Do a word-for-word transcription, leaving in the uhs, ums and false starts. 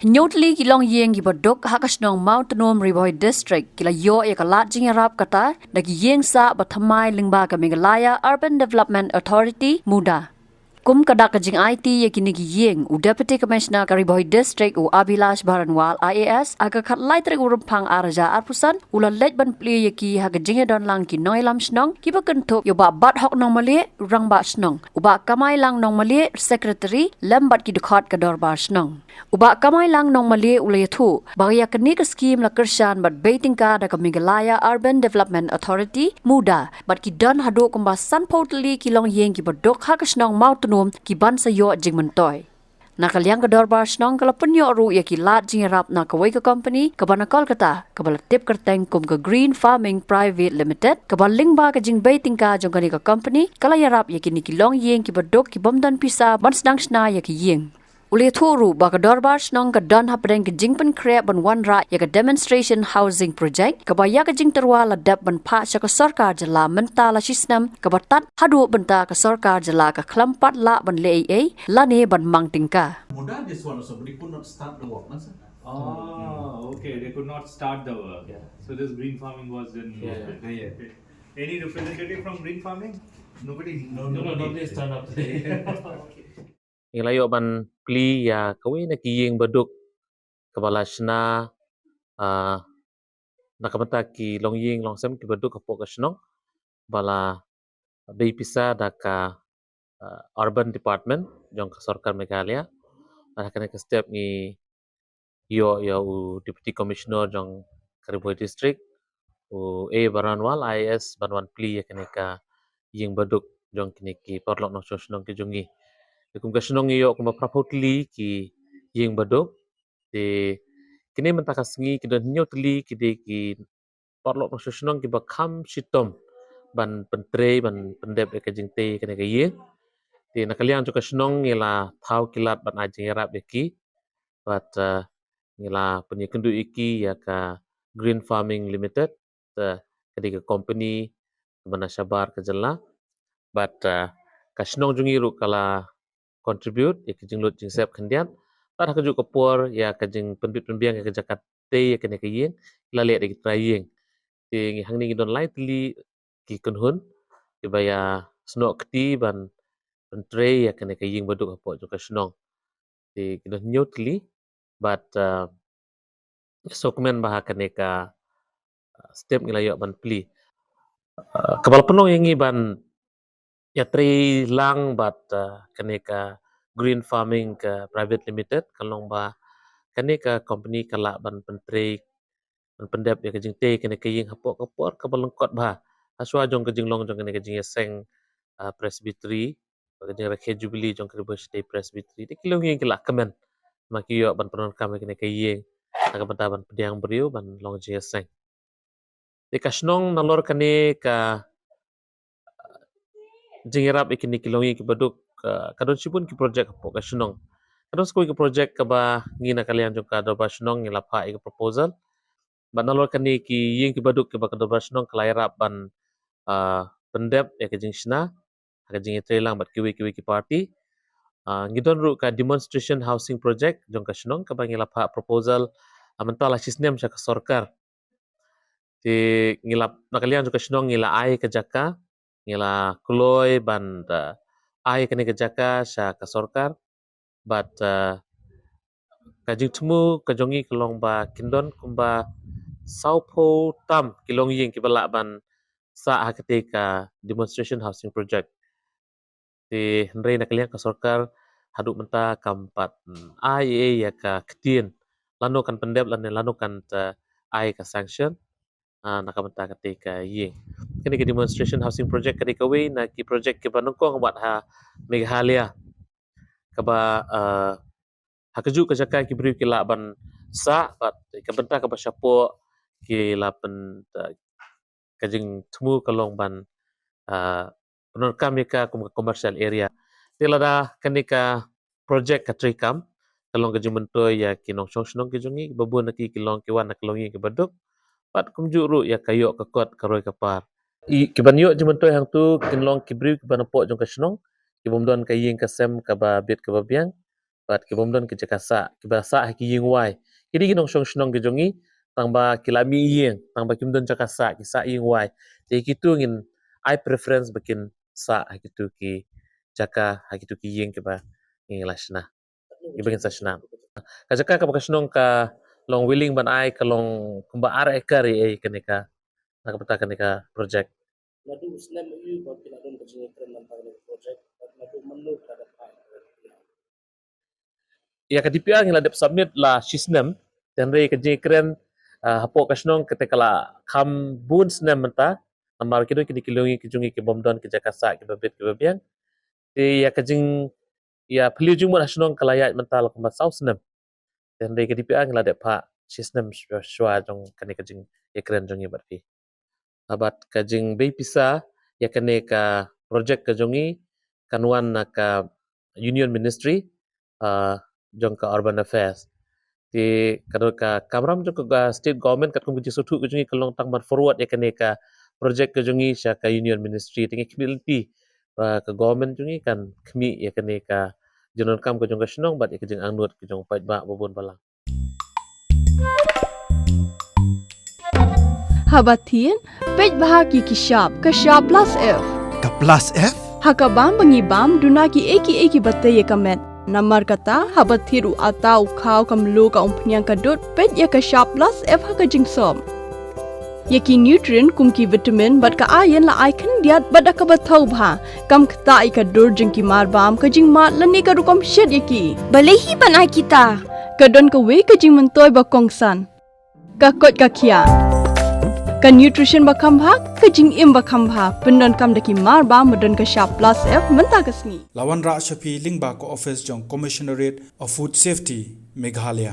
Hynñiew tylli ki longïing kiba duk ha ka shnong Mawtnum, Ri Bhoi District, ki la ïoh ïa ka lad jingïarap kata da ki ïing sah ba thymmai lyngba ka Meghalaya Urban Development Authority, MUDA. Kum ka dak ka jingaiti ïa kine ki ïing, u Deputy Commissioner ka Ri Bhoi District, u Abhilash Baranwal, I A S, ha ka khatlai tarik u Rymphang arhajar arphew san, u la leit ban plie ïa ki ha ka jingïadonlang ki nongïalam shnong, kiba kynthup ïa u Bah Bathok Nongmalieh, Rangbah Shnong, u Bah Kamailang Nongmalieh, Secretary, lem bad ki dkhot ka Dorbar Shnong. U Bah Kamailang Nongmalieh u la ïathuh ba ïa kane ka skhim la kyrshan bad bei tyngka da ka Meghalaya Urban Development Authority, MUDA, bad ki don haduh kumba sanphew tylli ki longïing kiba duk ha ka shnong Mawtnum ki ban sa ïoh jingmyntoi. Na ka liang ka Dorbar Shnong ka la pynïoh ruh ïa ki lad jingïarap na kawei ka company kaba na Kolkata, kaba la tip kyrteng kum ka Green Farming Private Limited, kaba lyngba ka jingbei tyngka jong kane ka company ka la ïarap ïa kine ki longïing kiba duk ki bym don pisa ban sdang shna ïa ki ïing. U la ïathuh ruh ba ka Dorbar Shnong ka don hapdeng ka jingpynkhreh ban wanrah ïa ka Demonstration Housing Project, kaba ïa ka jingtyrwa la dep ban phah sha ka sorkar jylla mynta la shisnem, kaba tad haduh mynta ka sorkar jylla ka khlem pat lah ban leh ei ei lane ban mang tyngka. Muda, this one also, but they could not start the work, na, sir? Oh, okay. They could not start the work. Yeah. So this green farming was in, yeah, yeah, yeah. Okay. Any representative from green farming? Nobody? No, no, no, nobody. Nobody turned up today. Okay. Ngi la ïoh ban plie ïa kawei na ki ïing baduk kaba la shna, ah, na ka bynta ki longïing longsem kiba duk hapoh ka shnong, ba la bei pisa da ka, ah, Urban Department jong ka sorkar Meghalaya. Bad ha kane ka step ngi ïoh ïa u Deputy Commissioner jong ka Ri Bhoi District, u A Baranwal, I A S, ban wan plie ïa kane ka ïing baduk jong kine ki paralok nongshong shnong ki jong ngi. Te kum ka shnong ngi ïoh kumba phraphew tylli ki ïing baduk. Te kine mynta ka sngi ki don hynñiew tylli ki dei ki paralok nongshong shnong kiba kham shitom ban pyntrei, ban pyndep ïa ka jingtei kane ka ïing. Te na ka liang jong ka shnong ngi la thaw ki lad ban ai jingïarap ïa ki. Bad, eh, ngi la pynïakynduh ïa ki ïa ka Green Farming Limited, eh, ka dei ka company kaba na shabar ka jylla. Bad, eh, ka shnong jong ngi ruh ka la contribute ïa ka jinglut jingsep khyndiat. Bad ha kajuh ka por ïa ka jingpynbit pynbiang ïa ka jaka tei ïa kane ka ïing, la leh da ki trai ïing. Te ngi hangne ngi don lai tylli ki kynhun kiba ïasnoh kti ban pyntrei ïa kane ka ïing baduk hapoh jong ka shnong. Te ki don hynñiew tylli bad, uh, sngewkmen ba ha kane ka, uh, step ngi la ïoh ban plie. Uh, kaba la pynlong ïa ngi ban ïatrei lang bad, uh, kane ka Green Farming ka Private Limited ka long ba kane ka company ka lah ban pyntrei, ban pyndep ïa ka jingtei kane ka ïing hapoh ka por kaba lyngkot bha. Hashwa jong ka jinglong jong kane ka jingïaseng, ah, Presbytery, ka jingrakhe Jubilee jong ka Ri Bhoi Shitei Presbytery. Te ki longïing ki la kmen. Ma ki ïoh ban pyndonkam ïa kane ka ïing na ka bynta ban pdiang briew ban long jingïaseng. Te ka shnong nalor kane ka jingïarap ïa kine ki longïing kiba duk, ka, ka don shibun ki projek hapoh ka shnong. Ka don sa kawei ka projek kaba ngi na ka liang jong ka Dorbar Shnong ngi la phah ïa ka proposal. Bad nalor kane ki ïing kiba duk kiba ka Dorbar Shnong ka la ïarap ban, ah, pyndep ïa ka jingshna ha ka jingïatrei lang bad kiwei kiwei ki party. Ah, ngi don ruh ka Demonstration Housing Project jong ka shnong kaba ngi la phah proposal, ah, mynta la shisnem sha ka sorkar. Te ngi la, na ka liang jong ka shnong ngi la ai ka jaka, ngi la kloi ban, uh, ai kane ka jaka sha ka sorkar. Bad, uh, ka jingthmu ka jong ngi ka long ba kin don kumba sawphew tam ki longïing kiba lah ban sah ha katei ka Demonstration Housing Project. Te hynrei na ka liang ka sorkar haduh mynta kam pat, mm, ai ei ei ïa ka ktien lano kan pyndep lane lano kan, eh, ai ka sanction, ah, na ka bynta katei ka ïing. Kane ka Demonstration Housing Project ka dei kawei na ki project kiba nyngkong wat ha Meghalaya kaba, eh, ha kajuh ka jaka ki briew ki lah ban sah bad ka bynta kaba shapoh ki la pyn, eh, ka jingthmu ka long ban, ah, pyndonkam ïa ka kum ka commercial area. Te lada kane ka project ka treikam ka long ka jingmyntoi ïa ki nongshong shnong ki jong ngi, ba bun na ki ki long ki wan na ki longïing kiba duk. Bad kumjuh ruh ïa ka ïoh ka kot ka roi ka par. I, kiban ïoh jingmyntoi hangtu kin long ki briew kiba na poh jong ka shnong, ki bym don ka ïing ka sem kaba bit kaba biang. bad ki bym don ki jaka sah, kiba sah ha ki ïing wai. Ki dei ki nongshong shnong ki jong ngi, tang ba ki la mih ïing, tang ba kim don jaka sah, ki sah ïing wai. Te kito ngin ai preference ba kin sah ha kito ki jaka, ha kito ki ïing kiba ngi la shna, kiba ngin sa shna. Ka jaka kaba ka shnong ka long willing ban ai ka long kumba ar ekar ïa kane ka, na ka bynta kane ka project. Naduh u snem aïu ba phi la don ka jingïakren bynta kane ka project, bad naduh mynno phi la dep phah? Ïa ka D P R ngi la dep submit la shi snem, te hynrei ka jingïakren, ah, hapoh ka shnong kata ka la kham bun snem mynta, namar ki don kine ki longïing ki jong ngi ki bym don ki jaka sah kiba bit kiba biang. Te ïa ka jing, ïa phylliew jingmut ha shnong ka la ïaid mynta la kumba saw snem. Te hynrei ka D P R ngi la dep phah shi snem shuwa, shuwa jong kane ka jingïakren jong ngi bad phi. Ah, bad ka jingbei pisa ïa kane ka project ka jong ngi kan wan na ka Union Ministry, ah, jong ka Urban Affairs. Te ka don ka kamram jong ka State Government katkum ka jingsngewthuh ka jong ngi ka long tang ban forward ïa kane ka project ka jong ngi sha ka Union Ministry. Te ngi khmih lynti ba ka government jong ngi kan khmih ïa kane ka jingdonkam ka jong ka shnong bad ïa ka jingangnud ka jong u paidbah ba bun balang. Haba thied, peit bha ki ki shap, ka shap plus F. Ka plus F? Ha ka bam ba ngi bam, duna kiei kiei kiba tei ïa ka met. Namar kata, haba thied u atta, u khaw, ka mluh, ka umphniang, ka dud, peit ïa ka shap plus F ha ka jingsop. Ïa ki nutrient kum ki vitamin bad ka iron la ai khyndiat bad da kaba thaw bha. Kam ktah ïa ka dur jong ki mar bam, ka jingmad lane ka rukom shet ïa ki. Balei hi ban ai kita? Ka don kawei ka jingmyntoi ba kongsan. Ka koit ka khiah. Ka nutrition ba kham bha, ka jingim ba kham bha. Pyndonkam da ki mar bam ba don ka shap plus F mynta ka sngi. La wanrah sha phi lyngba ka office jong Commissionerate of Food Safety, Meghalaya.